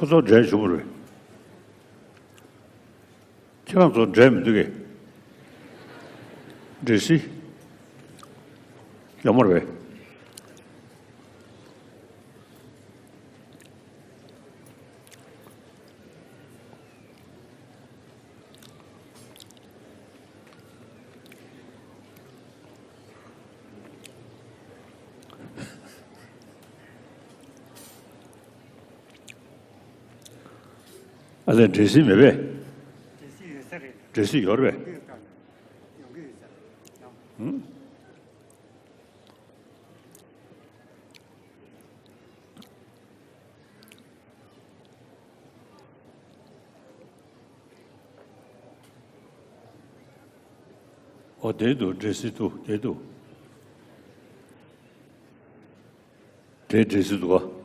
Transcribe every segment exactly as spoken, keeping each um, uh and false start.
ཚོ་འབྲེལ་བྱུང་བ་རེད། ཁྱེད་རང་ཚོ་འབྲེལ་མི་འདུག་གས། འབྲེལ་སྲིད་ཡོད་མ་རེད་པས། ཨ་ལས་འབྲེལ་སྲིད་མེད་པས། འབྲེལ་སྲིད་ཡོད་ས་རེད། འབྲེལ་སྲིད་ཡོད་རེད་པས། ཡོང་གི་ཡོད་ས་རེད། ཡོང་གི་ཡོད་ས་རེད། ཧུམ། ཨོ་དེ་འདུག་འབྲེལ་སྲིད་འདུག་དེ་འདུག་དེ་འབྲེལ་སྲིད་འདུག་ག་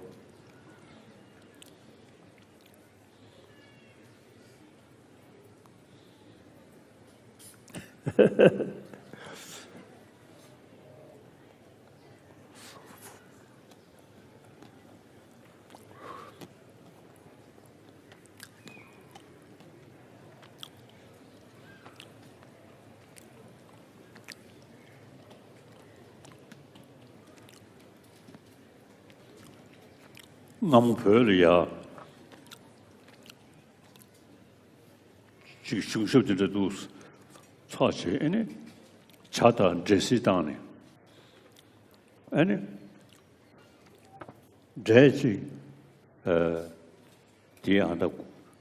སྔ་མོ་བོད་ལ་ཡ། ཅིག་གཞུང་ཞབས་དེ་འདྲ་འདུག་ཚོགས་བྱས་ཨེ་ནི། བྱ་དང་འབྲེལ་སྲིད་བཏང་ནས། ཨེ་ནི། འབྲས་ཅིག་ཨ། དེ་ཡང་ད་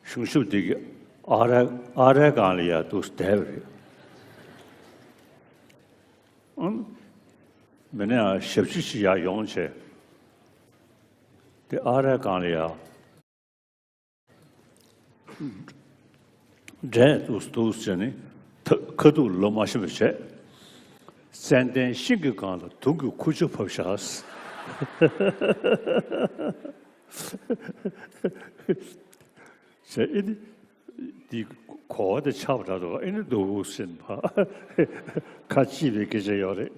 གཞུང་ཞབས་དེ་གི་ཨ་ར་ཨ་རའི་སྒང་ལ་ཡ་འདུག་བསྡད་པ་རེད། ཨང་། མི་ནས་ཞབས་ཕྱི་ཞིག་ཡར་ཡོང་བྱས། དེ་ཨ་རའི་སྒང་ལ་ཡ། འབྲས་འདུག་འདུག་ཟེར་ནས་ཐ་ཁ་ཐུག་ལོ་མ་ཤི་བ་བྱས། ཙན་དན་ཤིང་གི་སྒང་ལ་དུག་གི་ཁུ་ཆུ་ཕབ་བཞག་ཟེར་ཨེ་ནི། འདི་གོ་བ་དེ་ཆགས་པ་འདྲ་འདུག་ཨེ་ནི་འདུག་ཟེར་ནས་ཁ་ཕྱིས་པའི་སྐད་ཆ་ཡོད་རེད།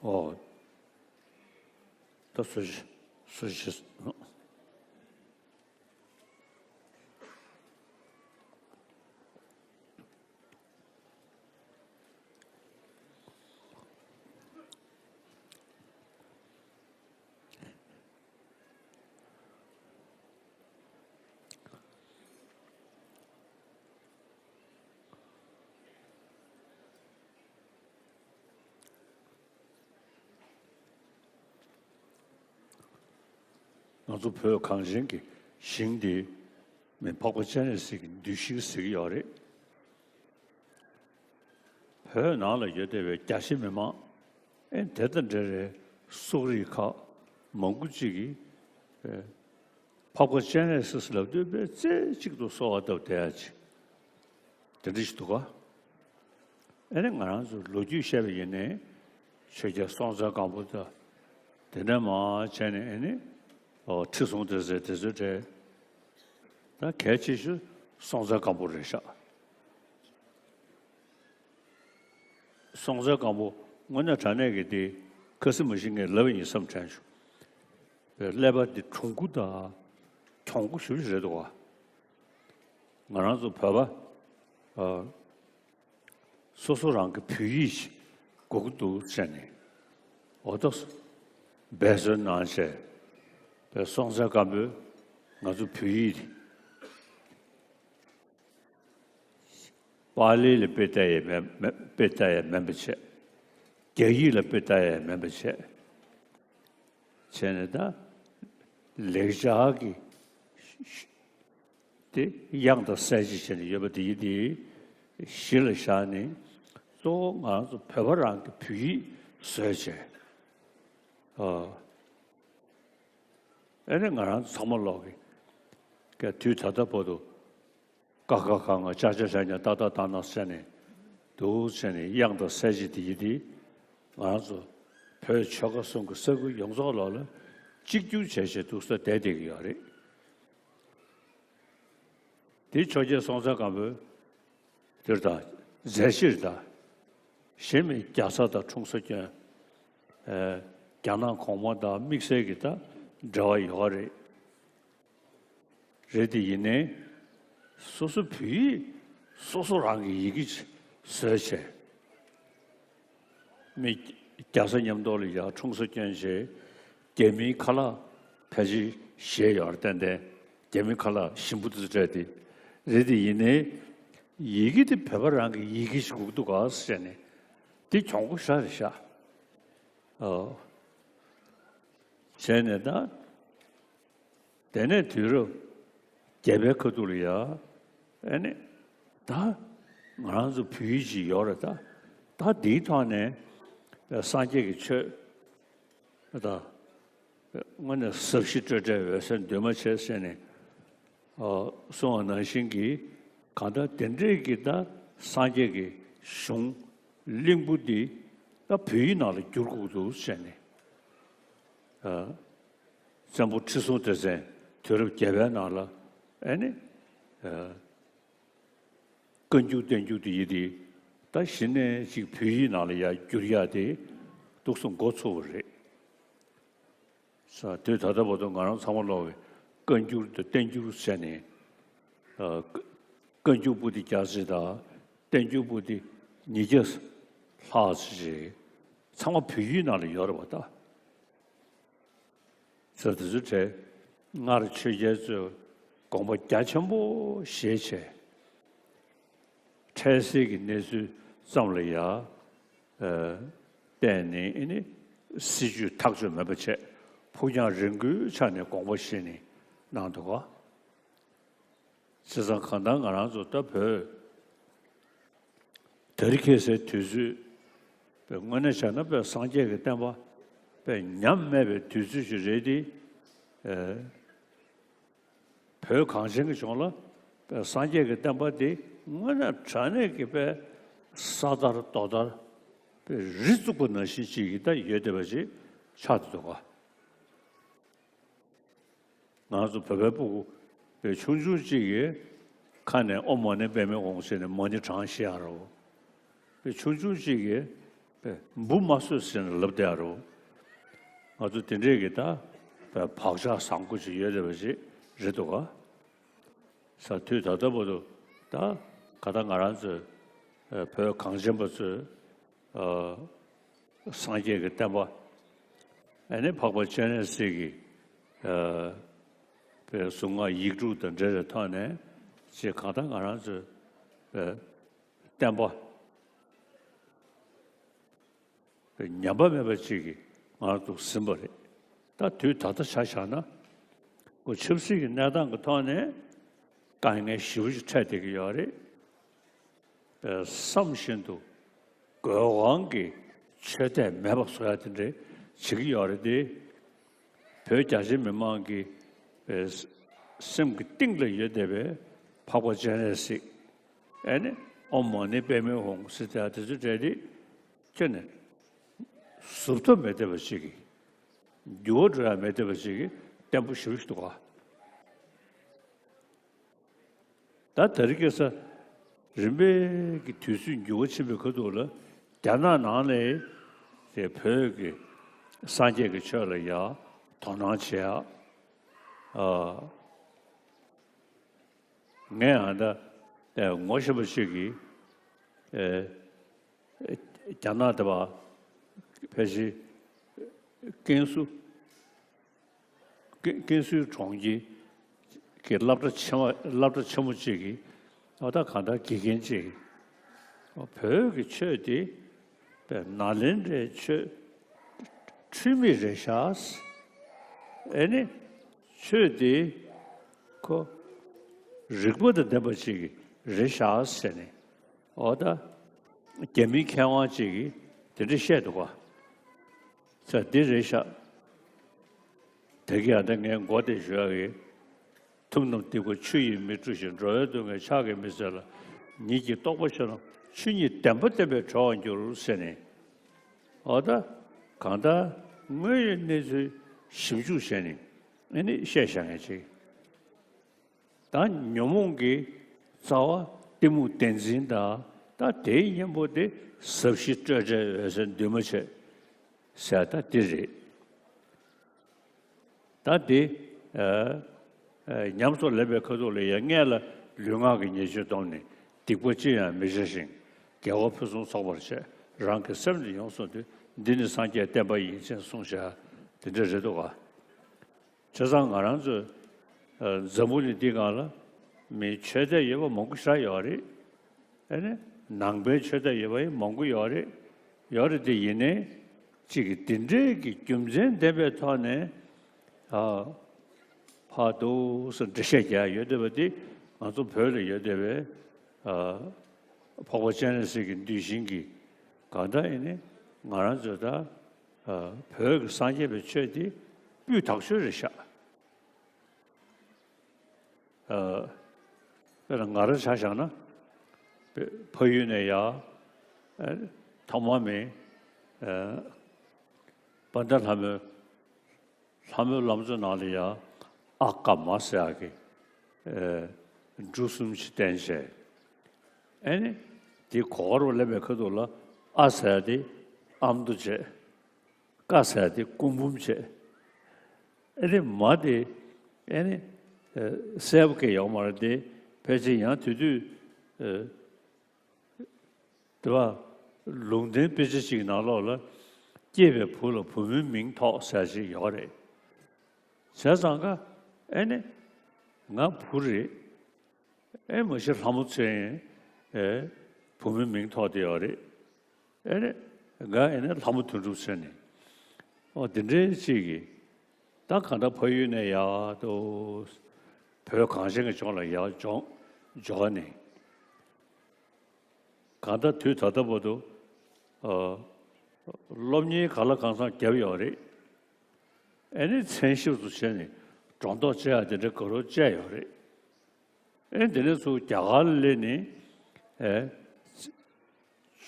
ཨོ། ད་སུ་ཞིག་སུ་ཞིག་ང་ཚོ་བོད་གངས་ཅན་གྱི་ཞིང་འདི་མི་འཕགས་པ་སྤྱན་རས་གཟིགས་ཀྱི་གདུལ་ཞིང་ཟེར་གྱི་ཡོད་རེད། བོད་ནང་ལ་ཡོད་བསྡད་པའི་རྒྱ་ཆེ་མི་མང་ཨེ་དེ་དང་འབྲེལ་བའི་སོག་རིགས་ཁག་མང་པོ་ཅིག་གིས་ཨེ་འཕགས་པ་སྤྱན་རས་གཟིགས་ལབ་དུས་དཔེ་རྩེ་གཅིག་ཏུ་གསོལ་བ་བཏབ་བསྡད་ཡ་ཅིག་དེ་འདྲ་ཞིག་འདུག་ག་ཨེ་ནི་ང་རང་ཚོ་ལོ་རྒྱུས་བཤད་པ་ཡིན་ནའི་ཆོས་རྒྱལ་སྲོང་བཙན་སྒམ་པོ་དང་དེ་འདྲ་མང་བྱས་ནས་ཨེ་ནི་ཨོ་ཁྲི་སྲོང་ལྡེ་བཙན་དེ་ཚོའི་གྲས་ད་གལ་ཆེ་ཤོས་སྲོང་བཙན་སྒམ་པོ་རེད་ཤག་སྲོང་བཙན་སྒམ་པོ་དངོས་གནས་དྲང་གནས་ཀྱི་དེ་ཁ་སི་མ་ཤི་ངས་ལབ་ཡིན་བསམ་དྲན་བྱུང་། ཀླད་པ་འདི་གྲུང་པོ་དང་གྱོང་པོ་ཞེ་པོ་ཅིག་རེད་འདུག་ག་ང་རང་ཚོ་བོད་པ་ཨ། སོ་སོ་རང་གི་བོད་ཡིག་ཅིག་དགོས་ཀྱི་འདུག་ཟེར་ནས་འོ་ད་འབད་བརྩོན་གནང་བྱས་པའི་སྲོང་བཙན་སྒམ་པོས་ང་ཚོ་བོད་ཡིག་པཱ་ལི་ལ་དཔེ་ལྟ་ཡས་མེད་མེད་དཔེ་ལྟ་ཡས་མེད་པ་བྱས། རྒྱ་ཡིག་ལ་དཔེ་ལྟ་ཡས་མེད་པ་བྱས། བྱས་ནས་ད་ལེགས་སྦྱར་གྱི་དེ་དབྱངས་དང་གསལ་བྱེད་བྱས་ནས་ཡོད་པ་དེ་ཡིན་དེ་གཞི་ལ་བཞག་ནས་ གཙོ་བོ་ང་རང་ཚོ་བོད་པ་རང་གི་བོད་ཡིག་བཟོས་བྱས། ཨ་ཨེ་ནི་ང་རང་ཚོ་ཚང་མ་ལོག་གི་ག་དུས་ད་ལྟ་བར་དུ་ཀ་ཁ་ག་ང་ཅ་ཆ་ཇ་ཉ་ཏ་ཏ་ད་ན་ཟེར་ནས་འདུག་ཟེར་ནས་དབྱངས་དང་གསལ་བྱེད་དེ་ཡི་དེ་ང་རང་ཚོ་བོད་ཆོལ་ཁ་གསུམ་གྱི་ས་ཁུལ་ཡོངས་རྫོགས་ལོག་ལ་གཅིག་གྱུར་བྱས་བྱས་འདུག་ས་བསྡད་བསྡད་ཀྱི་ཡོད་རེད། དེ་ཆོས་རྒྱལ་སྲོང་བཙན་སྒམ་པོའི་དུས་དང་མཛད་ཕྱིར་དང་། གཞན་མི་རྒྱ་བཟའ་དང་འཁྲུངས་ས་སྐྱོན། ཨེ་རྒྱ་ནག་གོང་མ་དང་དམིགས་བསལ་གྱི་དང་འབྲེལ་བ་ཡོད་རེད། རེད་དེ་ཡིན་ནའི་སོ་སོ་བོད་ཡིག་སོ་སོ་རང་གི་ཡི་གེ་བཟོས་བྱས། མི་རྒྱ་བཟའ་མཉམ་དུ་ལ་ཡ་འཁྲུངས་ས་སྐྱོན་བྱས། རྒྱ་མིའི་ཁ་ལག་ཕལ་ཆེར་བཞེས་ཡོད་རེད། ཏན་ཏན་རྒྱ་མིའི་ཁ་ལག་ཞིམ་པོ་དེ་ཚོ་སྤྲད་དེ། རེད་དེ་ཡིན་ནའི་ཡི་གེ་དེ་བོད་པ་རང་གི་ཡི་གེ་ཞིག་དགོས་ཀྱི་འདུག་ག་ཟེར་ནས་དེ་གྱོང་པོ་ཞེ་དྲག་རེད་ཤག་ཨོ། བྱས་ནས་ད། དེ་ནས་དུས་རབས་བརྒྱད་པའི་ཁ་ཐུག་ལ་ཡ། ཨེ་ནི། ད། ང་རང་ཚོ་བོད་ཡིག་ཅིག་ཡོད་རེད་ད། ད་འདིའི་ཐོག་ནས། སངས་རྒྱས་ཀྱི་ཆོས། ད། དངོས་གནས་ཟབ་ཞི་སྤྲོས་བྲལ་འོད་གསལ་འདུས་མ་བྱས་ཟེར་ནས། ཨ། གསུངས་པ་ནང་བཞིན་གྱི། གང་ལྟར་དེ་འདྲས་ཀྱི་ད་སངས་རྒྱས་ཀྱི་གཞུང་གླིང་བུ་འདི་ད་བོད་ཡིག་ནང་ལ་བསྒྱུར་དགོས་འདུག་ཟེར་ནས། ཨ། བཙན་པོ་ཁྲི་སྲོང་ལྡེ་བཙན་དུས་རབས་བརྒྱད་པའི་ནང་ལ་ཨེ་ནི། ཨ། བཀའ་འགྱུར་བསྟན་འགྱུར་དེ་ཡི་དེ་ད་གཞི་ནས་ཅིག་བོད་ཡིག་ནང་ལ་ཡར་བསྒྱུར་ཡག་དེ་འདུག་སེ་འགོ་ཚུགས་པ་རེད། ས་དུས་ད་ལྟ་བར་དུ་ང་རང་ཚང་མ་ཀློག་པའི་བཀའ་འགྱུར་དང་བསྟན་འགྱུར་ཟེར་ནས། ཨ། བཀའ་འགྱུར་པོ་དེ་བརྒྱ་ཙམ་དང་བསྟན་འགྱུར་པོ་དེ་ཉིས་བརྒྱ་ལྷག་ཙམ་ཞིག་ཚང་མ་བོད་ཡིག་ནང་ལ་ཡོད་རེད་པ་ད། ས་དེ་ཚོའི་གྲས་སྔར་ཆོས་རྒྱལ་ཚོས་དགོངས་པ་རྒྱ་ཆེན་པོ་བཞེས་བྱས། འཕྲལ་སེལ་གྱི་གནས་ཚུལ་ཙམ་ལ་ཡ། ཨ། བརྟེན་ནས་ཨེ་ནི་སྲིད་བྱུས་ཐག་གཅོད་མེད་པ་བྱས། ཕུགས་རྒྱང་རིང་པོའི་ཆ་ནས་དགོངས་པ་བཞེས་ནས་གནང་འདུག་ག་བྱས་ཙང་གང་ལྟར་ང་རང་ཚོ་ད་བོད་དེ་རིང་ཁ་སང་དུས་ཚོད་དཔེ་དངོས་གནས་བྱས་ན་དཔེ་སངས་རྒྱས་ཀྱི་བསྟན་པ་དཔེ་ཉམས་དམས་པའི་དུས་ཚོད་ཅིག་རེད་དེ། ཨེ། བོད་གངས་ཅན་གྱི་ལྗོངས་ལ་དཔེ་སངས་རྒྱས་ཀྱི་བསྟན་པ་འདི་དངོས་གནས་དྲང་གནས་ཀྱི་དཔེ་ས་དར་རྡོ་དར་དཔེ་རི་བཙུགས་པ་ནང་བཞིན་ཅིག་གི་ད་ཡོད་བསྡད་པ་ཅིག་ཆགས་བསྡད་འདུག་ག་ང་ཚོ་བོད་པའི་སྤུ་གུ་དཔེ་ཆུང་ཆུང་གཅིག་གིས་ཁ་ནས་ཨོཾ་མ་ཎི་པདྨེ་ཧཱུྃ་ཟེར་ནས་མ་ཎི་བགྲང་ཤེས་ཡ་རོ། དཔེ་ཆུང་ཆུང་གཅིག་གིས་དཔེ་འབུ་མ་གསོད་ཟེར་ནས་ལབ་བསྡད་ཡ་རོ། ང་ཚོ་དེ་འདྲས་ཀྱི་ད་དཔེ་བག་ཆགས་བཟང་པོ་ཅིག་ཡོད་བསྡད་པ་ཅིག་རེད་འདུག་ག་ས་དུས་ད་ལྟ་བར་དུ་ད་ག་ད་ང་རང་ཚོའི་བོད་གངས་ཅན་པ་ཚོས། ཨ། སངས་རྒྱས་ཀྱི་བསྟན་པ། ཨ་ནི་འཕགས་པ་སྤྱན་རས་གཟིགས་ཀྱི། ཨ། པའི་གཟུངས་སྔགས་ཡིག་དྲུག་དང་འབྲེལ་བའི་ཐོག་ནས་ཅིག་གང་ལྟར་ང་རང་ཚོའི། ཨ། བསྟན་པ་པའི་ཉམས་པ་མེད་པ་ཅིག་གིས་ང་རང་ཚོ་ཟིན་པ་རེད། ད་དུས་ད་ལྟ་ཆ་བཞག་ན། ཁོ་ཆབ་སྲིད་ཀྱི་གནས་སྟངས་ཀྱི་ཐོག་ནས་དཀའ་ངལ་ཞེ་པོ་ཅིག་འཕྲད་བསྡད་ཀྱི་ཡོད་རེད། བསམ་བཞིན་དུ་དགོས་དབང་གིས་ཆོས་དད་མེད་པ་བཟོ་ཡ་དེ་འདྲ་བྱེད་ཀྱི་ཡོད་རེད་དེ། བོད་རྒྱ་ཆེ་མི་མང་གི་སེམས་ཀྱི་གཏིང་ལ་ཡོད་བསྡད་པའི་འཕགས་པ་སྤྱན་རས་གཟིགས། ཨེ་ནི་ཨོཾ་མ་ཎི་པདྨེ་ཧཱུྃ་ཟེར་ཡ་དེ་ཚོ་འདྲ་དེ་ཁྱོན་ནས་ཟུབ་ཐབས་མེད་བསྡད་པ་ཞིག་གིས། འགྱུར་བ་འགྲོ་ཡ་མེད་བསྡད་པ་ཞིག་གིས་བརྟན་པོ་ཞེ་པོ་ཞིག་འདུག་ག་ད་དེ་རིང་ཁ་སང་རིམ་པས་ཀྱི་དུས་ཚོད་འགྱུར་བ་ཕྱིན་པའི་ཁ་ཐུག་ལ་རྒྱ་ནག་ནང་ནས་དེ་བོད་ཀྱི་སངས་རྒྱས་ཀྱི་ཆོས་ལ་ཡ་དོ་སྣང་བྱེད་ཡ། ཨ། ངས་ཨ་ད་ངོ་ཤེས་པ་ཞིག་གིས། ཨེ། རྒྱ་ནག་དེ་བ་ཕལ་ཆེར་ཀན་སུའུ། ཀན་ཀན་སུའུ་གྲོང་ཁྱེར་གྱི་སློབ་གྲྭ་ཆེ་བ་སློབ་གྲྭ་ཆེན་མོ་གཅིག་གི་ཨ་ད་གང་ལྟར་དགེ་རྒན་གཅིག་གིས་བོད་ཀྱི་ཆོས་དེ་དཔེ་ནཱ་ལེནྡྲའི་ཆོས་འཁྲུལ་མེད་རེད་ཤག་ཨེ་ནི་ཆོས་དེ་ཁོ་རིག་པ་དང་ལྡན་པ་ཅིག་རེད་ཤག་ཟེར་ནས། འོ་ད། རྒྱ་མིའི་མཁས་དབང་ཅིག་གིས་དེ་འདྲ་བཤད་འདུག་ག་ས་འདི་རེད་ཤག་དེ་གི་ཡང་ད་ངས་མགོ་དེ་ཞུ་ཡག་གི། ཐུབ་རྣམས་སྡིག་པ་ཆུ་ཡིས་མི་འཁྲུ་ཞིང་། འགྲོ་བའི་སྡུག་བསྔལ་ཕྱག་གིས་མི་སེལ་ལ། ཉིད་ཀྱི་རྟོགས་པ་ཤེས་ན། ཆོས་ཉིད་བདེན་པ་བསྟན་པས་གྲོལ་བར་འགྱུར་ཟེར་ནས། འོ་ད་གང་ལྟར་དངོས་ཡོད་གནས་ཚུལ་ཞིབ་འཇུག་བྱས་ནས་ཨེ་ནི་བཤད་བཞག་མཁན་ཅིག་ད་ཉོན་མོངས་ཀྱི་རྩ་བ་གཏི་མུག་བདེན་འཛིན་དང་། ད་དེའི་གཉེན་པོ་དེ་ཟབ་ཞི་སྤྲོས་བྲལ་འོད་གསལ་འདུས་མ་བྱས་ཟེར། ད་འདི་རེད། ད་འདི་ཨ་ཨ་ཉམས་སུ་ལེན་པའི་ཁ་ཐུག་ལ་ཡང་། སྔོན་ལ་ལུས་ངག་གི་ཉེས་སྤྱོད་བསྡོམས་ནས། སྡིག་པ་ཅི་ཡང་མི་བྱ་ཞིང་། དགེ་བ་ཕུན་སུམ་ཚོགས་པར་བྱས། རང་གི་སེམས་ནི་ཡོངས་སུ་འདུལ། འདི་ནི་སངས་རྒྱས་བསྟན་པ་ཡིན། ཅེས་གསུངས་བཞག་དེ་འདྲ་རེད་འདུག་ག་བྱས་ཙང་ང་རང་ཚོའི་ཨ་འཛམ་བུ་གླིང་འདིའི་སྒང་ལ་མི་ཆོས་དད་ཡོད་པ་མང་པོ་ཞེ་དྲག་ཡོད་རེད། ཨེ་ནི་ནང་པའི་ཆོས་དད་ཡོད་པ་ཡང་མང་པོ་ཡོད་རེད། ཡོད་རེད་དེ། ཡིན་ནའི་གཅིག་གིས་འདི་འདྲའི་གི་རྒྱུ་མཚན་ལྡན་པའི་ཐོག་ནས་ཨ་ཕར་འདུག་སེ་འགྲེལ་བཤད་རྒྱག་ཡོད་བསྡད་པ་འདི། ང་ཚོ་བོད་ལ་ཡོད་བསྡད་པའི་ཨ་འཕགས་པ་སྤྱན་རས་གཟིགས་ཀྱི་གདུལ་ཞིང་གི་གང་ལྟར་ཨེ་ནི་ང་རང་ཚོ་ད་ཨ་བོད་ཀྱི་སངས་རྒྱས་པའི་ཆོས་འདི་སྤུས་དག་ཤོས་རེད་ཤག་ཨ་དཔེར་ན་ང་རང་ཆ་བཞག་ན། ཕ་ཡུལ་ནས་ཡར་ཨ་ཐོག་མར་མི་ཨ་དཔལ་ལྡན་ལྷ་མོའི་ལྷ་མོའི་ལམ་གཙོའི་ནང་ལ་ཡང་ཨ་ཀ་མ་ཟེར་ཡག་གི་ཨེ་འབྲུ་གསུམ་ཞིག་བསྟན་བྱས། ཨེ་ནི་དེ་གོ་བར་སླེབས་པའི་ཁ་ཐུག་ལ་ཨ་ཟེར་ཡག་དེ་ཨ་མདོ་བྱས། ཀ་ཟེར་ཡག་དེ་སྐུ་འབུམ་བྱས། ཨེ་ནི་མ་དེ་ཨེ་ནི་ཨེ་གསལ་པོ་གང་ཡང་ཡོད་མ་རེད་དེ། ཕལ་ཆེར་ཡང་དེ་དུས་ཨེ་དེ་བ་ལུང་བསྟན་དཔེ་ཆ་ཞིག་ནང་ལོགས་ལ། སྐྱེས་པའི་བུ་ལ་བུ་མོའི་མིང་ཐོགས་ཟེར་ཞིག་ཡོད་རེད། བྱས་ཙང་ཀ་ཨེ་ནི་ང་བུ་རེད། ཨེ་མ་གཞི་ལྷ་མོ་མཚོན་ཡིན། ཨེ་བུ་མོའི་མིང་ཐོགས་བསྡད་ཡོད་རེད། ཨེ་ནི་ང་ཨེ་ནི་ལྷ་མོ་དོན་གྲུབ་མཚོན་ནས། ཨོ་དེ་འདྲའི་ཅིག་གིས་ད་གང་ལྟར་ཕ་ཡུལ་ནས་ཡར་དུ་བོད་གངས་ཅན་གྱི་ལྗོངས་ལ་ཡར་འབྱོར་འབྱོར་ནས། གང་ལྟར་དུས་ད་ལྟ་བར་དུ་ཨ་སློབ་གཉེར་གང་ལ་གང་འཚམ་བརྒྱབ་ཡོད་རེད། ཨེ་ནི་མཚན་ཞབས་སུ་བྱས་ནས་སྒྲོ་འདོགས་བཅད་ཡག་དེ་འདྲ་དགའ་རབ་བཅད་ཡོད་རེད། ཨེ་དེ་ནས་ཚུར་རྒྱ་གར་ལ་སླེབས་ནས་ཨེ་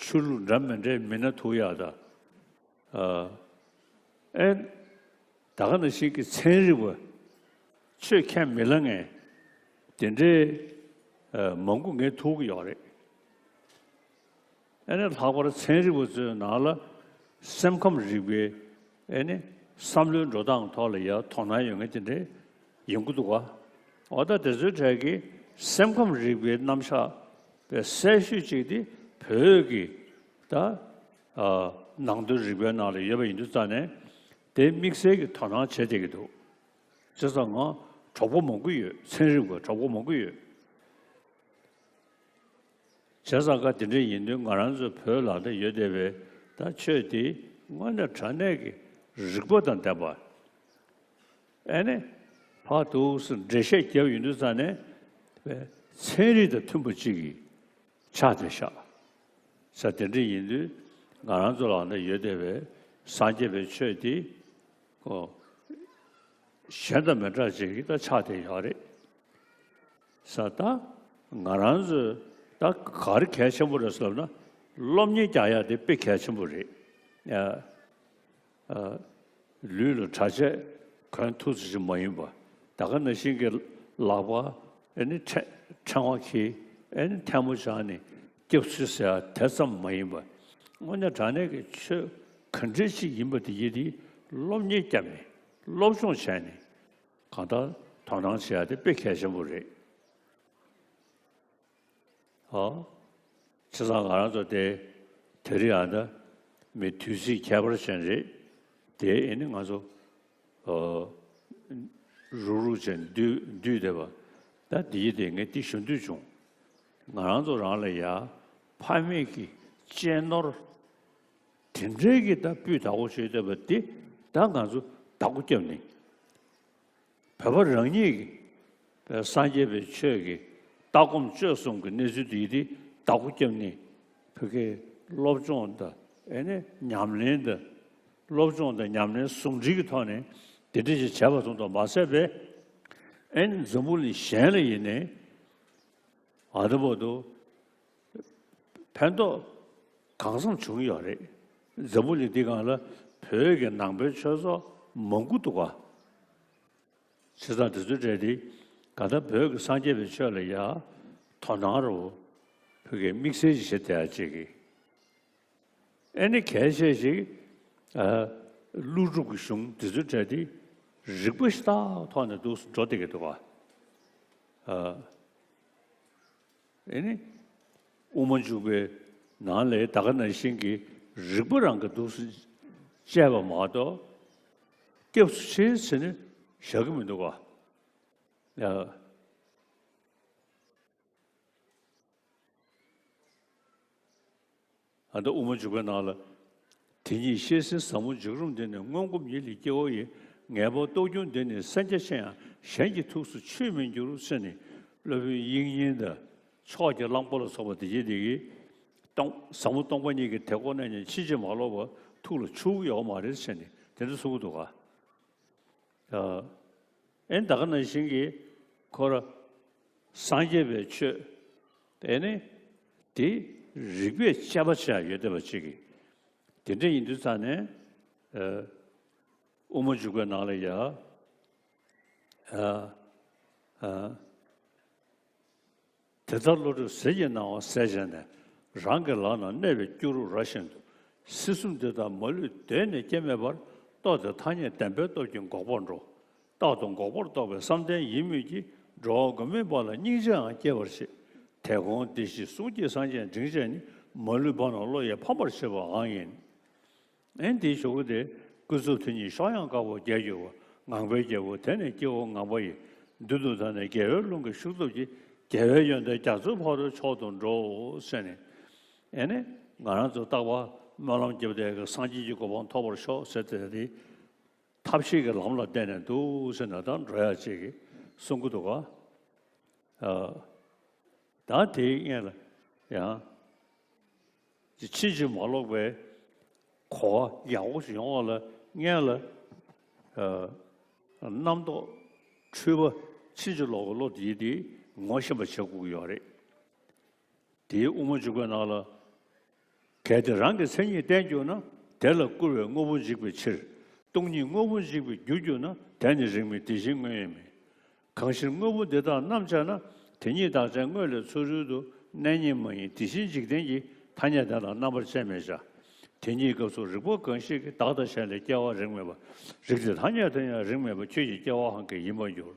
ཆོས་ལུགས་འདྲ་མི་འདྲའི་མི་སྣ་ཐུག་ཡག་དང་། ཨ་ཨེ་ད་ག་ནང་བཞིན་གྱི་ཚན་རིག་པ་ཆོས་ཁས་མི་ལེན་མཁན་དེ་འདྲའི་ཨ་མང་པོ་ངས་ཐུག་གི་ཡོད་རེད། ཨེ་ནི་ལྷག་པར་ཚན་རིག་པ་ཚོའི་ནང་ལ་སེམས་ཁམས་རིག་པའི་ཨེ་ནི་བསམ་བློའི་འགྲོ་སྟངས་ཐོག་ལ་ཡང་དོ་སྣང་ཡོད་མཁན་དེ་འདྲ་ཡོང་གི་འདུག་ག་འོ་ད་དེ་ཚོའི་གྲས་ཀྱི་སེམས་ཁམས་རིག་པའི་རྣམ་གཞག་པའི་གསལ་ཤོས་གཅིག་དེ་བོད་ཀྱི་ད་ཨ་ནང་དོན་རིག་པའི་ནང་ལ་ཡོད་པ་ཡིན་དུས་ཙང་ནས། དེ་དམིགས་བསལ་གྱི་དོ་སྣང་བྱེད་བསྡད་ཀྱི་འདུག་བྱས་ཙང་ང་གྲོགས་པོ་མང་པོ་ཡོད། ཚན་རིག་པ་གྲོགས་པོ་མང་པོ་ཡོད། བྱས་ཙང་ཀ་དེ་འདྲ་ཡིན་དུས་ང་རང་ཚོ་བོད་ལ་ད་ཡོད་བསྡད་པའི་ད་ཆོས་དེ་དངོས་གནས་དྲང་གནས་ཀྱི་རིག་པ་དང་ལྡན་པ། ཨེ་ནི་ཕར་འདུག་སེ་འགྲེལ་བཤད་བརྒྱབ་ཡོང་དུས་ཙང་ནས་ཚན་རིག་དང་མཐུན་པ་ཅིག་གི་ཆགས་བསྡད་ཤག་ས་དེ་འདྲ་ཡིན་དུས་ང་རང་ཚོ་ལ་ད་ཡོད་བསྡད་པའི་སངས་རྒྱས་པའི་ཆོས་དེ་ཁོ་གཞན་དང་མི་འདྲ་ཅིག་གི་ད་ཆགས་བསྡད་ཡོད་རེད། ས་ད་ང་རང་ཚོས་ད་ག་རེ་གལ་ཆེན་པོ་རེད་ཟེར་ལབ་ན། སློབ་གཉེར་རྒྱག་ཡག་དེ་དཔེ་གལ་ཆེན་པོ་རེད། ཨ་ལུས་ལ་གྲྭ་ཆས་གོན་ཐུབ་ཙམ་ཞིག་མ་ཡིན་པ། ད་ག་ནང་བཞིན་གྱི་ལག་པ་ཨེ་ནི་ཕྲེང་ཕྲེང་བ་འཁྱེར། ཨེ་ནི་ཐལ་མོ་སྦྱར་ནས་སྐྱབས་སུ་ཟེར་ཡག་དེ་ཙམ་མ་ཡིན་པ། དངོས་གནས་དྲང་གནས་ཀྱི་ཆོས་ག་འདྲ་ཞིག་ཡིན་པ་དེ་ཡིན་དེ་སློབ་གཉེར་བརྒྱབ་ནས་སློབ་སྦྱོང་བྱས་ནས་གང་ལྟར་དོ་སྣང་བྱེད་ཡག་དེ་དཔེ་གལ་ཆེན་པོ་རེད། ཨོ། བྱས་ཙང་ང་རང་ཚོ་དེ་དེ་རིང་ཨ་ད་མི་དུས་ཚིགས་ཁྱད་པར་ཅན་རེད། དེ་ཨེ་ནི་ང་ཚོ་ཨོ་རུག་རུག་བྱས་འདུས་འདུས་བསྡད་པ། ད་འདི་ཡི་དེ་ངས་འདི་ཞུ་འདོད་བྱུང་། ང་རང་ཚོ་རང་ལ་ཡ་ཕ་མེས་ཀྱི་གཅེས་ནོར་དེ་འདྲའི་གི་ད་སྤུས་དག་པོ་བྱས་བསྡད་པ་འདི་ད་ང་ཚོ་བདག་པོ་བརྒྱབ་ནས། བོད་པ་རང་ཉིད་ཀྱི་སངས་རྒྱས་པའི་ཆོས་ཀྱི་ལྟ་སྒོམ་སྤྱོད་གསུམ་གྱི་གནས་ཚུལ་འདི་ཡི་དེ་བདག་པོ་བརྒྱབ་ནས་ཕ་གིའི་ སློབ་སྦྱོང་དང་ཨེ་ནི་ཉམས་ལེན་དང་། སློབ་སྦྱོང་དང་ཉམས་ལེན་ཟུང་འབྲེལ་གྱི་ཐོག་ནས་དེ་འདྲ་ཞིག་བྱས་པ་ཙམ་དུ་མ་ཟད་པའི། ཨེ་ནི་འཛམ་བུ་གླིང་གཞན་ལ་ཡིན་ནའི་ཨ་ད་བར་དུ་ཕན་ཐོགས་གང་འཚམ་བྱུང་ཡོད་རེད། འཛམ་བུ་གླིང་འདི་སྒང་ལ་བོད་ཀྱི་ནང་པའི་ཆོས་ཚོགས་མང་པོ་འདུག་ག་བྱས་ཙང་དེ་ཚོའི་གྲས་དེ་ག་ད་བོད་ཀྱི་སངས་རྒྱས་པའི་ཆོས་ལ་ཡ་དོ་སྣང་རུ་བོད་ཀྱི་དམིགས་བསལ་ཞིག་བྱེད་བསྡད་ཡ་ཅིག་གི། ཨེ་ནི་གལ་ཆེ་ཞིག་ཨ། ཀླུ་སྒྲུབ་ཀྱི་གཞུང་འདི་ཚོའི་གྲས་དེ་རིག་པ་ཞེ་དྲག་ཐོག་ནས་འདུག་འགྲོ་བསྡད་ཀྱི་འདུག་ག་ཨ། ཨེ་ནི་དབུ་མ་འཇུག་པའི་ནང་ལས་ད་ག་ནང་བཞིན་གྱི་རིག་པ་རང་གི་འདུག་སེ་བཅས་པ་མ་གཏོགས་སྐྱབས་སུ་མཆི་ཟེར་ནས་བཞག་གི་མི་འདུག་ག་ཡ། ཨ་ད་དབུ་མ་འཇུག་པའི་ནང་ལ། དེ་ཉིད་བཤད་ཟིན་ཟབ་མོ་འཇུག་རིམ་འདི་ནི། སྔོན་གོམས་ཉིད་ལས་སྐྱེ་བོ་ཡི། ངེས་པར་རྟོགས་འགྱུར་འདི་ནི་སེམས་རྒྱ་ཆེ་ཡང་། གཞན་གྱི་ཐུགས་སུ་ཆུད་མི་འགྱུར་ཟེར་ནས། སློབ་དཔོན་དབྱིག་གཉེན་དང་ཕྱོགས་ཀྱི་གླང་པོ་ལ་སོགས་པ་དེ་བཞིན་དེ་གིས་སྟོང་ཟབ་མོ་སྟོང་པ་ཉིད་ཀྱི་དེ་ཁོ་ན་ཉིད་ཕྱིན་ཅི་མ་ལོག་པ་ཐུགས་ལ་ཆུད་ཡོད་མ་རེད་ཟེར་ནས་དེ་འདྲ་གསུང་གི་འདུག་ག་ཨ་ཨེ་ད་ག་ནང་བཞིན་གྱི་ཁོ་ར་སངས་རྒྱས་པའི་ཆོས་དེ་ནི་དེ་རིགས་པས་དཔྱད་པ་བྱས་ཡོད་བསྡད་པ་ཅིག་གིས། དེ་འདྲ་ཡིན་དུས་ཙང་ནས་ཨ་དབུ་མ་འཇུག་པའི་ནང་ལ་ཡ་ཨ་ཨ། དེ་ལྟར་བློ་གྲོས་ཟིལ་གྱིས་གནང་བ་ཟད་བྱས་ནས། རང་གི་ལག་ན་གནས་པའི་སྐྱུ་རུ་ར་བཞིན་དུ། སྲིད་གསུམ་འདི་དག་མ་ལུས་གདོད་ནས་སྐྱེ་མེད་པར། རྟོགས་ཏེ་ཐ་སྙད་བདེན་པའི་སྟོབས་ཀྱིས་འགོག་པར་འགྲོ། རྟག་ཏུ་འགོག་པར་རྟོགས་པའི་བསམ་གཏན་ཡིན་མོད་ཀྱི། འགྲོ་བ་མགོན་མེད་པ་ལ་སྙིང་རྗེའང་སྐྱེ་བར་བྱེད། དེ་དགོངས་བདེ་གཤེགས་གསུང་སྐྱེས་སངས་རྒྱས་འབྲིང་བཅས་ནི། མ་ལུས་བར་ན་བློ་ཡིས་ཕམ་པར་བྱེད་པའང་ཡིན། ཨེ་འདིའི་གཞུག་གུ་དེ། ཀུན་རྫོབ་དོན་གཉིས་གཤོག་ཡངས་དཀར་པོ་རྒྱས་གྱུར་པ། ངང་པའི་རྒྱལ་པོ་དེ་ནི་སྐྱེ་བོ་ངང་པ་ཡི། མདུན་དུ་བདར་ནས་རྒྱལ་བའི་ལུང་གི་ཤུགས་སྟོབས་ཀྱིས། རྒྱལ་བའི་ཡོན་ཏན་རྒྱ་མཚོའི་ཕ་རོལ་མཆོག་ཏུ་འགྲོ། ཟེར་ནས། ཨེ་ནི་ང་རང་ཚོ་རྟག་པར་སྨོན་ལམ་རྒྱབ་བསྡད་ཀྱི་སངས་རྒྱས་ཀྱི་གོ་འཕང་ཐོབ་པར་ཤོག་ཟེར་ཏེ་དེ་ཐབས་ཤེས་ཀྱི་ལམ་ལ་བརྟེན་ནས་འདུག་ཟེར་ནས་ད་འགྲོ་ཡ་ཅིག་གསུང་གི་འདུག་ག་ཨ། ད་དེའི་སྔོན་ལ་ཡང་། ཕྱིན་ཅི་མ་ལོག་པའི་གོ་བ་ཡག་པོ་ཞིག་ཡོང་བ་ལ་སྔོན་ལ་ཨ། རྣམ་རྟོག་འཁྲུལ་པ་ཕྱིན་ཅི་ལོག་གི་བློ་དེ་དེ་ངོ་ཤེས་པ་བྱེད་དགོས་ཀྱི་ཡོད་རེད། དེའི་དབུ་མ་འཇུག་པའི་ནང་ལ། གལ་ཏེ་རང་གི་མཚན་ཉིད་བསྟན་གྱུར་ན། དེ་ལ་བསྐུར་བའི་དངོས་པོ་འཇིག་པའི་ཕྱིར། སྟོང་ཉིད་དངོས་པོ་འཇིག་པའི་རྒྱུར་གྱུར་ན། དེ་ནི་རིགས་མེད་དེ་བཞིན་དངོས་ཡོད་མིན། གང་ཕྱིར་དངོས་པོ་འདི་དག་རྣམ་སྦྱར་ན། དེ་ཉིད་བདག་ཅན་དངོས་ལས་ཚུ་རོལ་དུ། གནས་རྙེད་མ་ཡིན་དེ་བཞིན་འཇིག་རྟེན་གྱི། ཐ་སྙད་དེ་ལ་རྣམ་པར་དཔྱད་མི་བྱ། དེ་ཉིད་སྐབས་སུ་རིག་པ་གང་ཞིག་གིས། བདག་དང་གཞན་ལས་སྐྱེ་བ་རིགས་མེད་པ། རིགས་དེ་ཐ་སྙད་དུ་ཡང་རིགས་མེད་པ། ཁྱོད་ཀྱི་སྐྱེ་བའང་གང་ཡིན་པར་འགྱུར།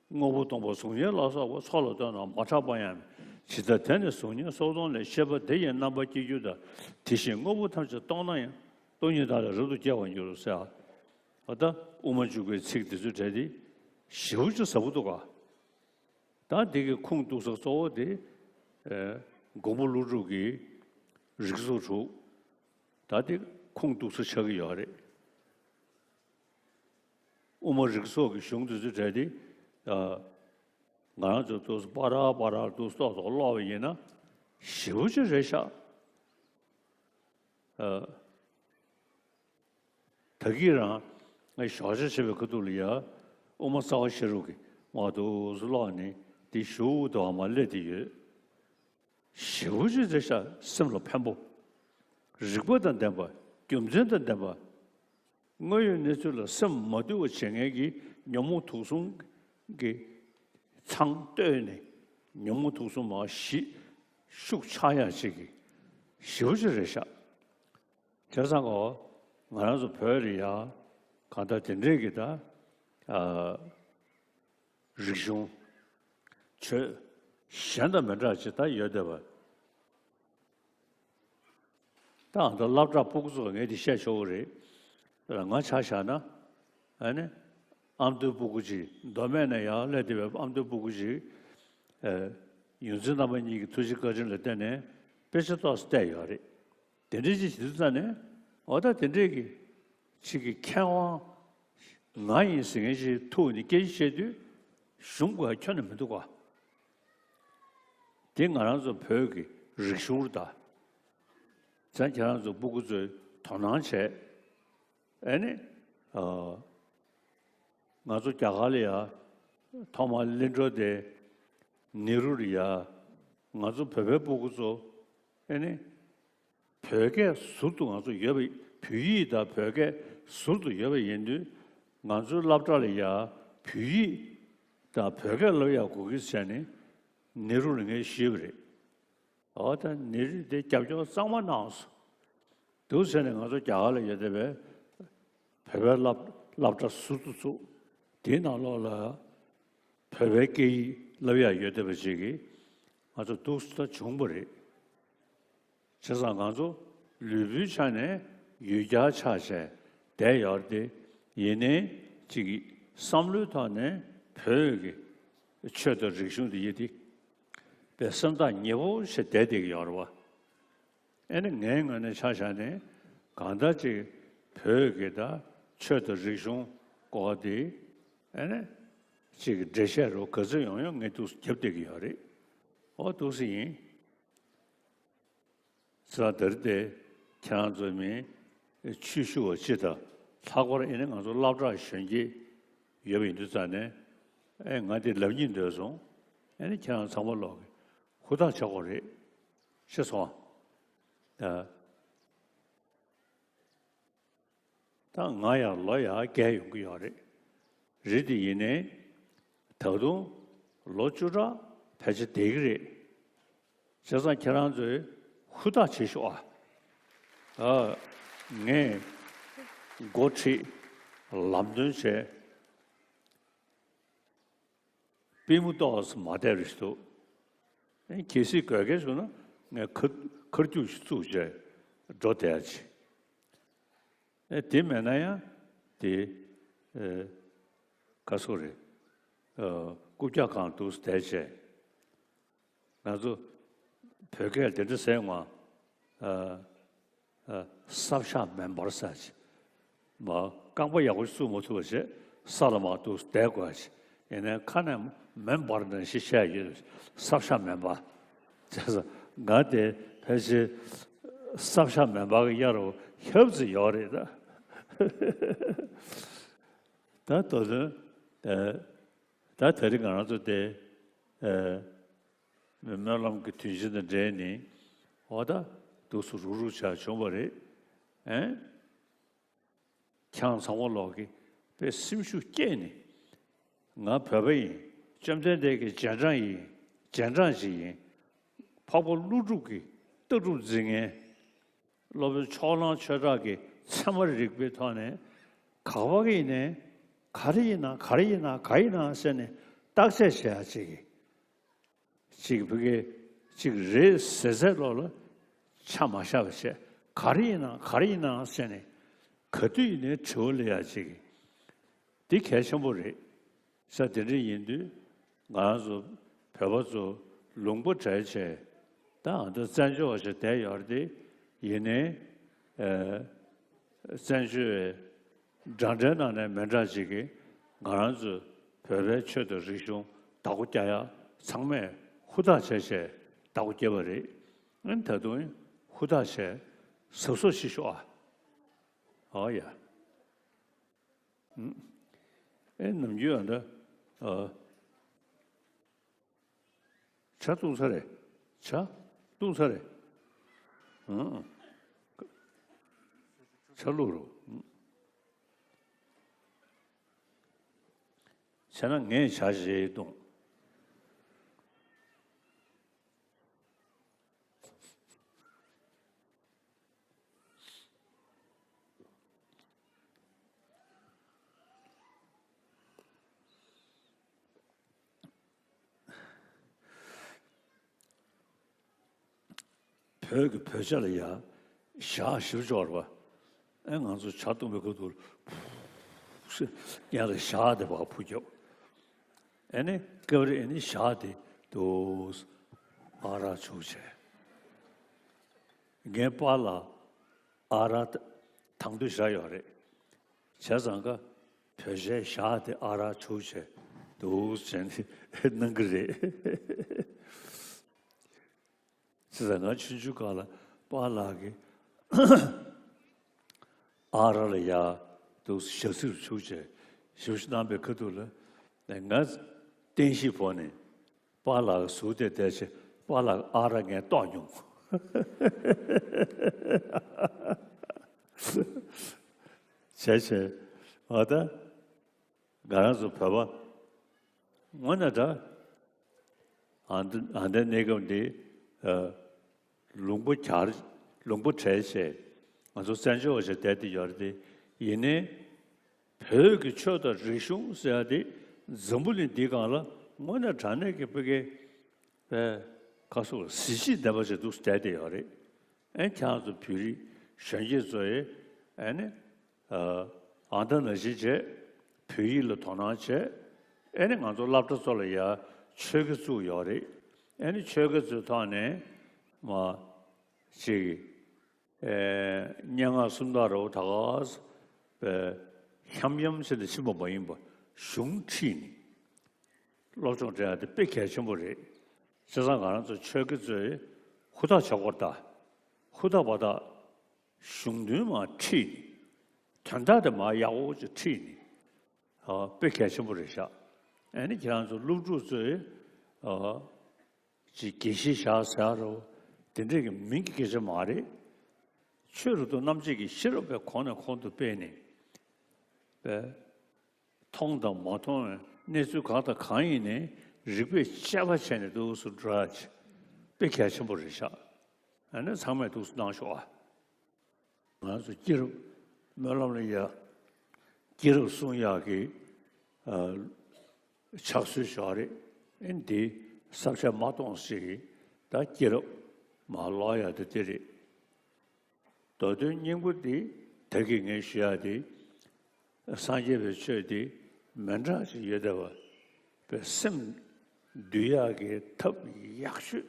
དངོས་པོ་སྟོང་པ་གཟུགས་བརྙན་ལ་སོགས་པ། ཚོགས་ལ་ལྟོས་ན་མ་ཆགས་པ་ཡང་མིན། ཇི་ལྟར་དེ་ནི་གཟུགས་བརྙན་སོགས་སྟོང་ལས། ཤེས་པ་དེ་ཡིས་རྣམ་པར་སྐྱེ་འགྱུར་ལྟར། དེ་བཞིན་དངོས་པོ་ཐམས་ཅད་སྟོང་ན་ཡང་། སྟོང་ཉིད་བདག་ལས་རབ་ཏུ་སྐྱེ་བར་འགྱུར་ཟེར། ཨ་ད་དབུ་མ་འཇུག་པའི་ཚིག་འདི་ཚོའི་གྲས་དེ་ཞེ་པོ་ཅིག་ཟབ་པོ་འདུག་ག་ད་འདི་གི་ཁུངས་གཏུགས་ས་གཙོ་བོ་དེ་ཨེ། མགོན་པོ་ཀླུ་སྒྲུབ་ཀྱི་རིགས་གཟུགས་དྲུག་ད་དེ་ཁུངས་གཏུགས་ས་ཆགས་ཀྱི་ཡོད་རེད། དབུ་མ་རིགས་གཟུགས་ཀྱི་གཞུང་དེ་ཚོའི་གྲས་དེ་ཨ། ང་རང་ཚོ་ཏོག་ཙམ་པ་ར་པ་ར་ཏོག་ཙམ་ཏོག་ཙམ་ཀློག་པ་ཡིན་ན་ཞེ་པོ་ཅིག་རེད་ཤག་ཨ། ད་གིན་རང་ངས་ཞོགས་ཇ་བྱེད་པའི་ཁ་ཐུག་ལ་ཡ་དབུ་མ་རྩ་བ་ཤེས་རབ་ཀྱི་མར་ཏོག་ཙམ་ཀློག་ནས་དེ་ཞུ་འདུག་བ་མར་སླེབས་བསྡད་ཡོད། ཞེ་པོ་ཅིག་རེད་ཤག་སེམས་ལ་ཕན་པོ། རིགས་པ་དང་ལྡན་པ། རྒྱུ་མཚན་དང་ལྡན་པ། དངོས་ཡོད་གནས་ཚུལ་ལ་སེམས་མ་དུལ་བ་བྱེད་མཁན་གྱི་ཉོན་མོངས་དུག་གསུམ་གྱི་ཚང་བཏོན་ནས་ཉོན་མོངས་དུག་གསུམ་མར་ཞི་ཤུགས་ཆག་ཡག་ཅིག་གི་ཞེ་པོ་ཅིག་རེད་ཤག་བྱས་ཙང་གོ་ང་རང་ཚོ་བོད་ལ་ཡ་གང་ལྟར་དེ་འདྲས་ཀྱི་ད་ཨ། རིག་གཞུང་། ཆོས་གཞན་དང་མི་འདྲ་ཅིག་ད་ཡོད་བསྡད་པ། ད་ཨ་མདོ་སློབ་གྲྭ་སྤུ་གུ་ཚོ་ངས་འདི་བཤད་ཆོག་གི་རེད། ང་ཆ་བཞག་ན་ཨ་ནི་ཨ་མདོའི་སྤུ་གུ་ཅིག་མདོ་སྨད་ནས་ཡར་སླེབས་བསྡད་པའི་ཨ་མདོའི་སྤུ་གུ་ཅིག་ཡོངས་འཛིན་རྣམ་པ་གཉིས་ཀྱི་ཐུགས་རྗེ་བཀའ་དྲིན་ལ་བརྟེན་ནས་དཔེ་ཆ་ཏོག་ཙམ་བལྟས་ཡོད་རེད། དེ་འདྲའི་ཅིག་བྱེད་དུས་ཙ་ནས་འོ་ད་དེ་འདྲའི་གི་ཅིག་གི་མཁས་དབང་ང་ཡིན་ཟེར་མཁན་ཅིག་ཐུག་ནས་སྐད་ཆ་བཤད་དུས་གཞུང་ག་ཁྱོན་ནས་མི་འདུག་ག་དེ་ང་རང་ཚོ་བོད་ཀྱི་རིག་གཞུང་རེད་ད། བྱས་ཙང་ཁྱེད་རང་ཚོ་སྤུ་གུ་ཚོས་དོ་སྣང་བྱས། ཨེ་ནི། ཨ། ང་ཚོ་རྒྱ་གར་ལ་ཡ་ཐོག་མར་གླིང་བྲོ་དེ་ནེ་རུ་ལ་ཡ། ང་ཚོ་བོད་པའི་སྤུ་གུ་ཚོ་ཨེ་ནི། བོད་སྐད་ཟུར་དུ་ང་ཚོ་ཡོད་པ། བོད་ཡིག་དང་བོད་སྐད་ཟུར་དུ་ཡོད་པ་ཡིན་དུས། ང་ཚོའི་སློབ་གྲྭ་ལ་ཡ་བོད་ཡིག་དང་བོད་སྐད་སློབ་ཡག་དགོས་ཀྱི་བྱས་ནས་ནེ་རུ་ལ་ངས་ཞུས་པ་རེད། འོ་ད་ནེ་རུས་དེ་རྒྱབ་སྐྱོར་གཙང་མ་གནང་སོང་། འདུག་ཟེར་ནས་ང་ཚོ་རྒྱ་གར་ལ་ཡོད་བསྡད་པའི་བོད་པའི་སློབ་སློབ་གྲྭ་ཟུར་དུ་བཙུགས། དེའི་ནང་ལོགས་ལ་བོད་པའི་སྐད་ཡིག་སློབ་ཡག་ཡོད་བསྡད་པ་ཅིག་གིས་ང་ཚོ་འདུག་སེ་ད་བྱུང་བ་རེད། བྱས་ཙང་ང་ཚོ་ལུས་པོའི་ཆ་ནས་ཡུལ་གྱར་ཆགས་བྱས་བསྡད་ཡོད་རེད་དེ། ཡིན་ནའི་ཅིག་བསམ་བློའི་ཐོག་ནས་བོད་ཀྱི་ཆོས་དང་རིག་གཞུང་དེ་ཡིན་དེ་དཔེ་སེམས་ཐག་ཉེ་པོ་བྱས་བསྡད་བསྡད་ཀྱི་ཡོད་རེད་བ། ཨེ་ནི་ངའི་ངོས་ནས་ཆ་བཞག་ནས་གང་ལྟར་ཅིག་བོད་ཀྱི་ད་ཆོས་དང་རིག་གཞུང་སྐོར་དེ་ཨེ་ནི་ཅིག་འགྲེལ་བཤད་རོ་ག་ཚོད་ཡོང་ཡོང་ངས་འདུག་རྒྱབ་བསྡད་ཀྱི་ཡོད་རེད། ཨོ་འདུག་སེ་ཡིན། ས་དེར་དེ་ཁྱེད་རང་ཚོ་མི་ཆོས་ཞུ་བ་སྤྱི་དང་ལྷག་པར་ཨེ་ནི་ང་ཚོ་སློབ་གྲྭ་གཞོན་སྐྱེས་ཡོད་པ་ཡིན་དུས་ཙང་ནས་ཨེ་ང་དེ་ལབ་སྙིང་འདོད་སོང་། ཨེ་ནི་ཁྱེད་རང་ཚང་མ་ལོག་གི་ཧུར་ཐག་བྱེད་དགོས་རེད། ཤེས་སོང་ཨ། ད་ང་ཡང་ལོ་ཡར་རྒས་ཡོང་གི་ཡོད་རེད། རེད་དེ་ཡིན་ནའི་ད་དུང་ལོ་བཅུ་ཕྲག་ཕལ་ཆེར་བསྡད་ཀྱི་རེད། བྱས་ཙང་ཁྱེད་རང་ཚོས་ཧུར་ཐག་བྱེད་ཤོག་ཨ། ཨ། ངས་འགོ་ཁྲིད་ལམ་སྟོན་བྱས། པུས་མོ་ཏོག་ཙམ་མ་བསྡད་རེད་འདུག་ཨེ་གལ་སྲིད་དགོས་གལ་བྱུང་ན་ངས་ཁ་ཁར་རྒྱུག་ཞིག་བཙུགས་བྱས་འགྲོ་བསྡད་ཡ་ཅིག་ཨེ་དེ་མེད་ན་ཡང་དེ་ཨེ་ག་སོ་རེད། ཨ། རྐུབ་བཀྱག་སྒང་འདུག་བསྡད་བྱས། ང་ཚོ་བོད་སྐད་དེ་འདྲ་ཟེར་ཡོང་ང་། ཨ། ཨ། སྲབ་ཤག་མེ་འབར་ཟེར་ཅིག་མ་རྐང་པ་ཡག་པོ་ཞིག་བཙུགས་མ་ཐུབ་པ་བྱས་ས་ལ་མར་འདུག་བསྡད་དགོས་ཅིག་ཡིན་ནའི་ཁ་ནས་མེ་འབར་ནས་ཤི་བཤད་ཡོད། སྲབ་ཤག་མེ་འབར། བྱས་ཙང་ང་དེ་ཕལ་ཆེར་སྲབ་ཤག་མེ་འབར་གྱི་གཡའ་རུ་ཧབ་ཙམ་ཡོད་རེད་ད། ད་དོ་དོན། ཨ། ད་དེ་རིང་ང་རང་ཚོ་དེ། ཨ། སྨོན་ལམ་གྱི་དུས་ཆེན་དང་འབྲེལ་ནས་འོ་ད་འདུག་སེ་རུག་རུག་བྱས་བྱུང་བ་རེད། ཨེ། ཁྱེད་རང་ཚང་མ་ལོག་གི་དཔེ་སེམས་ཤུགས་བསྐྱེད་ནས། ང་བོད་པ་ཡིན། བཅོམ་ལྡན་འདས་ཀྱི་རྗེས་འབྲང་ཡིན། རྗེས་འབྲང་ཞིག་ཡིན། འཕགས་པ་ཀླུ་སྒྲུབ་ཀྱི་ལྟ་གྲུབ་འཛིན་མཁན། སློབ་དཔོན་ཕྱོགས་གླང་ཆོས་གྲགས་ཀྱི་ཚད་མ་རིག་པའི་ཐོག་ནས་ག་པ་ཡིན་ནའི་ག་རེ་ཡིན་ན་ག་རེ་ཡིན་ན་ག་ཡིན་ན་ཟེར་ནས་བརྟག་དཔྱད་བྱེད་ཡ་ཅིག་གི་ཅིག་ཕ་གི་ཅིག་རེད་ཟེར་ཟེར་ལོག་ལ་ཆ་མ་བཞག་པ་བྱས་ག་རེ་ཡིན་ན་ག་རེ་ཡིན་ན་ཟེར་ནས་ག་དུས་ཡིན་ནའི་དྲི་བ་སླེབས་ཡ་ཅིག་གི་འདི་གལ་ཆེན་པོ་རེད། ས་དེ་འདྲ་ཡིན་དུས་ང་རང་ཚོ་བོད་པ་ཚོ་ལུང་པ་བྲལ་བྱས་ད་ཨ་མདོ་བཙན་བྱོལ་བ་ཞིག་བསྡད་ཡོད་རེད་དེ། ཡིན་ནའི་ཨ་བཙན་བྱོལ་བའི་འདྲ་འདྲའི་ནང་ནས་མི་འདྲ་ཅིག་གིས་ང་རང་ཚོ་བོད་པའི་ཆོས་དང་རིག་གཞུང་བདག་པོ་རྒྱག་ཡ་ཚང་མས་ཧུར་ཐག་བྱས་བྱས་བདག་པོ་བརྒྱབ་པ་རེད། ཨ་ནི་ད་དུང་ཧུར་ཐག་བྱས་གཟབ་གཟབ་བྱེད་ཤོག་ཨ། ཨོ་ཡ། ཨེ་ནམ་རྒྱུན་ཨ་འདྲ། ཨ། ཇ་བཏུང་ཚར་རེད། ཇ་བཏུང་ཚར་རེད། ཨང་། ཇ་བླུགས་རོགས། བྱས་ན་ངས་ཇ་ཞིག་བཏུང་། བོད་ཀྱི་བོད་ཇ་ལ་ཡ་ཞག་ཞིབ་འཇོག་རེད་པ། ཨེ་ང་ཚོ་ཇ་བཏུང་བའི་སྐབས་དུ་ཕུ་སེ་ཡང་ལ་ཞག་དེ་བ་ཕུ་རྒྱབ། ཨེ་ནི་སྐབས་རེ་ཨེ་ནི་ཞག་དེ་དུ་ཨ་རག་བྱུག་བྱས། ངའི་པཱ་ལགས་ཨ་རག་དང་དུ་བཞག་ཡོད་རེད། བྱས་ཙང་ཀ་བོད་ཇའི་ཞག་དེ་ཨ་རག་བྱུག་བྱས་འདུག་བྱས་ནས་གནང་གི་རེད། བྱས་ཙང་ང་ཆུང་ཆུང་སྐབས་ལ་པཱ་ལགས་ཀྱིས་ ཨ་ར་ལ་ཡ་འདུག་ཞབས་བསིལ་བྱུགས་བྱས་ཞབས་ཕྱི་གནང་པའི་ཁ་ཐུག་ལ་ང་བསྟན་བཤིག་ཕོག་ནས་པཱ་ལགས་ཟུར་དེ་བསྡད་བྱས་པཱ་ལགས་ཨ་ར་ངས་བཏོག་མྱོང་། བྱས་བྱས་འོ་ད། ང་རང་ཚོ་བོད་པ་དངོས་གནས་ད་ཨ་འདི་ཨ་འདི་གནས་སྐབས་འདི་ཨ་ལུང་པ་གྱར་ལུང་པ་བྲལ་བྱས་ང་ཚོ་བཙན་བྱོལ་བ་ཞིག་བསྡད་དེ་ཡོད་རེད་དེ། ཡིན་ནའི་བོད་ཀྱི་ཆོས་དང་རིག་གཞུང་ཟེར་ཡ་དེ་འཛམ་བུ་གླིང་འདིའི་སྒང་ལ་དངོས་གནས་དྲང་གནས་ཀྱི་བོད་སྐད་པའི་ཁ་སོགས་གཟི་བརྗིད་ལྡན་པ་ཞིག་འདུག་བསྡད་དེ་ཡོད་རེད། ཨེ་ཁྱེད་རང་ཚོ་བོད་རིགས་གཞོན་སྐྱེས་ཚོ་ཡིས་ཨེ་ནི། ཨ་ད་ནང་བཞིན་བྱས་བོད་ཡིག་ལ་དོ་སྣང་བྱས། ཨེ་ནི་ང་ཚོ་སློབ་གྲྭ་ཚོ་ལ་ཡ་ཆོས་དགེ་བཙུགས་ཡོད་རེད། ཨེ་ནི་ཆོས་དགེ་ཚོའི་ཐོག་ནས་མ་ཅིག་ཨེ་སྙན་ངག་སུམ་རྟགས་རེད་བ། ད་ག་པའི་འཁྱམ་འཁྱམ་བྱས་ནས་ཕྱིན་པ་མ་ཡིན་པ་གཞུང་ཁྲིད་ནས་སློབ་སྦྱོང་སྤྲད་ཡ་དེ་དཔེ་གལ་ཆེན་པོ་རེད། བྱས་ཙང་ང་རང་ཚོ་ཆོས་དགེ་ཚོས་ཧུར་ཐག་བྱེད་དགོས་རེད་ད། ཧུར་ཐག་བ་ད། གཞུང་དོན་མར་ཁྲིད་ནས། དོན་དག་དེ་མར་ཡག་པོ་ཅིག་ཁྲིད་ནས། ཨ་དཔེ་གལ་ཆེན་པོ་རེད་ཤག་ཨ་ནི་ཁྱེད་རང་ཚོ་སློབ་ཕྲུག་ཚོས་ཨ་ཅིག་དགེ་བཤེས་བཞག་ཟེར་རོ། དེ་འདྲས་ཀྱི་མིང་གི་སྐད་ཆ་མ་རེད། ཆོས་རབ་ཏུ་རྣམ་འབྱེད་ཀྱི་ཤེས་རབ་པའི་གོང་ནས་གོང་དུ་སྤེལ་ནས། པའི་མཐོང་དང་མ་མཐོང་བའི་གནས་ཚུལ་གང་དང་གང་ཡིན་ནའི་རིགས་པས་དཔྱད་པ་བྱས་ནས་འདུག་སེ་འགྲོ་ཡ་ཅིག་དཔེ་གལ་ཆེན་པོ་རེད་ཤག་ཨ་ནི་ཚང་མས་འདུག་སེ་གནང་ཤོག་ཨ། ང་ཚོ་སྐྱེས་རབས་སྨོན་ལམ་ལ་ཡ་སྐྱེས་རབས་སྲུང་ཡག་གི་ཨ་ཕྱག་སྲོལ་ཞིག་རེད། ཨེ་འདི་ས་ཆ་མ་གཏོགས་ཤིག་ད་སྐྱེས་རབས་མར་ཀློག་ཡག་དེ་དེ་རེད། མདོ་དོན་སྙིང་པོ་འདི་ད་གིན་ངས་ཞུ་ཡག་འདི་སངས་རྒྱས་པའི་ཆོས་འདི་མི་འདྲ་ཞིག་ཡོད་བསྡད་པ། པའི་སེམས་འདུལ་ཡག་གི་ཐབས་ཡག་ཤོས།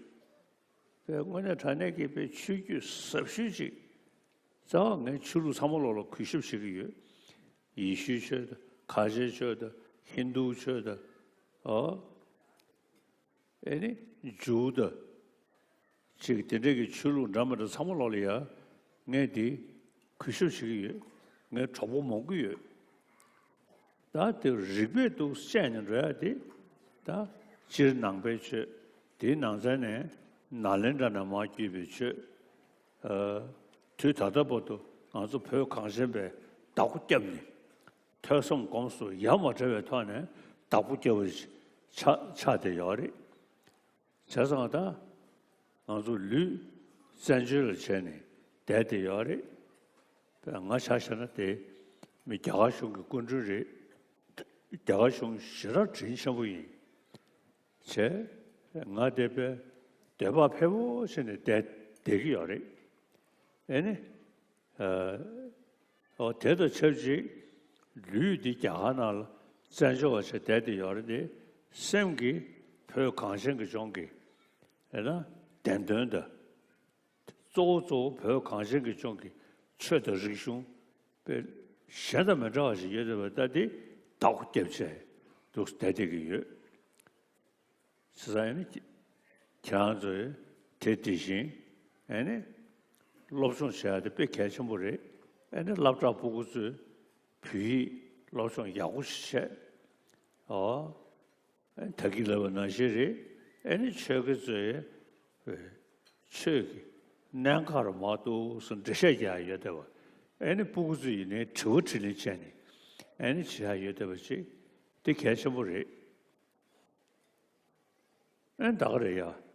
པའི་དངོས་གནས་དྲང་གནས་ཀྱི་པའི་ཆོས་བརྒྱུད་ཟབ་ཤོས་ཅིག་རྩ་བ་ངས་ཆོས་ལུགས་ཚང་མ་ལོག་ལ་གུས་ཞབས་བྱེད་ཀྱི་ཡོད། ཡེ་ཤུའི་ཆོས་དང་ཁ་ཆེའི་ཆོས་དང་ཧིན་དུའི་ཆོས་དང་། ཨོ། ཨེ་ནི་ཇུའུ་དང་། ཅིག་དེ་འདྲས་ཀྱི་ཆོས་ལུགས་འདྲ་མི་འདྲ་ཚང་མ་ལོག་ལ་ཡ། ངས་འདི་གུས་ཞབས་བྱེད་ཀྱི་ཡོད། ངས་གྲོགས་པོ་མང་པོ་ཡོད། ད་དེ་རིགས་པས་འདུག་སེ་དཔྱད་ནས་འགྲོ་ཡ་དེ། ད་སྤྱིར་ནང་པའི་ཆོས། དེའི་ནང་ཚན་ནས་ནཱ་ལེནྡྲ་ནས་མར་བརྒྱུད་པའི་ཆོས། ཨ། དུས་ད་ལྟ་བར་དུ་ང་ཚོ་བོད་གངས་ཅན་པས་བདག་པོ་བརྒྱབ་ནས། ཐོས་བསམ་སྒོམ་གསུམ་ཡ་མ་བྲལ་བའི་ཐོག་ནས་བདག་པོ་བརྒྱབ་པ་ཆགས་ཆགས་བསྡད་ཡོད་རེད། བྱས་ཙང་ད་ང་ཚོ་ལུས་བཙན་བྱོལ་ལ་བྱས་ནས་བསྡད་བསྡད་ཡོད་རེད། ང་ཆ་བཞག་ན་དེ་མི་རྒྱ་གར་གཞུང་གི་སྐུ་མགྲོན་རེད། རྒྱ་གར་གཞུང་ཞེ་དྲག་དྲིན་ཆེན་པོ་ཡིན། བྱས་ང་དེ་དཔེ་འདོད་པ་ཕེབས་པོ་བྱས་ནས་བསྡད་བསྡད་ཀྱི་ཡོད་རེད། ཨེ་ནི། ཨོ་དེ་དང་ཆབས་ཅིག་ལུས་འདི་རྒྱ་གར་ནང་ལ་བཙན་བྱོལ་བ་ཞིག་བསྡད་དེ་ཡོད་རེད་དེ། སེམས་ཀྱི་བོད་གངས་ཅན་གྱི་ལྗོངས་ཀྱི་ཨེ་ན་བདེན་དོན་དང་། གཙོ་བོ་གཙོ་བོ་བོད་གངས་ཅན་གྱི་ལྗོངས་ཀྱི་ཆོས་དང་རིག་གཞུང་དཔེ་གཞན་དང་མི་འདྲ་བ་ཞིག་ཡོད་བསྡད་པ་ལྟ་དེ་བདག་པོ་བརྒྱབ་བྱས་འདུག་བསྡད་བསྡད་ཀྱི་ཡོད། བྱས་ཙང་ཨེ་ནི་ཁྱེད་རང་ཚོས་དེ་དེ་བཞིན་ཨེ་ནི་སློབ་སྦྱོང་བྱེད་ཡ་དེ་དཔེ་གལ་ཆེན་པོ་རེད། ཨེ་ནི་སློབ་གྲྭ་སྤུ་གུ་ཚོས་བོད་ཡིག་སློབ་སྦྱོང་ཡག་པོ་ཞིག་བྱས། ཨོ། ཨེ་ད་གིན་ལབ་པ་ནང་བཞིན་རེད། ཨེ་ནི་ཆོས་དགེ་ཚོས་ཆོས་ཀྱི་གནད་འགག་རུ་མ་གཏོགས་སུ་འགྲེལ་བཤད་རྒྱག་ཡ་ཡོད་བསྡད་པ། ཨེ་ནི་སྤུ་གུ་ཚོ་ཡིན་ནའི་དྲི་བ་དྲིས་ལན་བྱས་ནས་ཨེ་ནི་བྱེད་ཡ་ཡོད་བསྡད་པ་ཅིག་དེ་གལ་ཆེན་པོ་རེད། ཨེ་ད་ག་རེད་ཡ།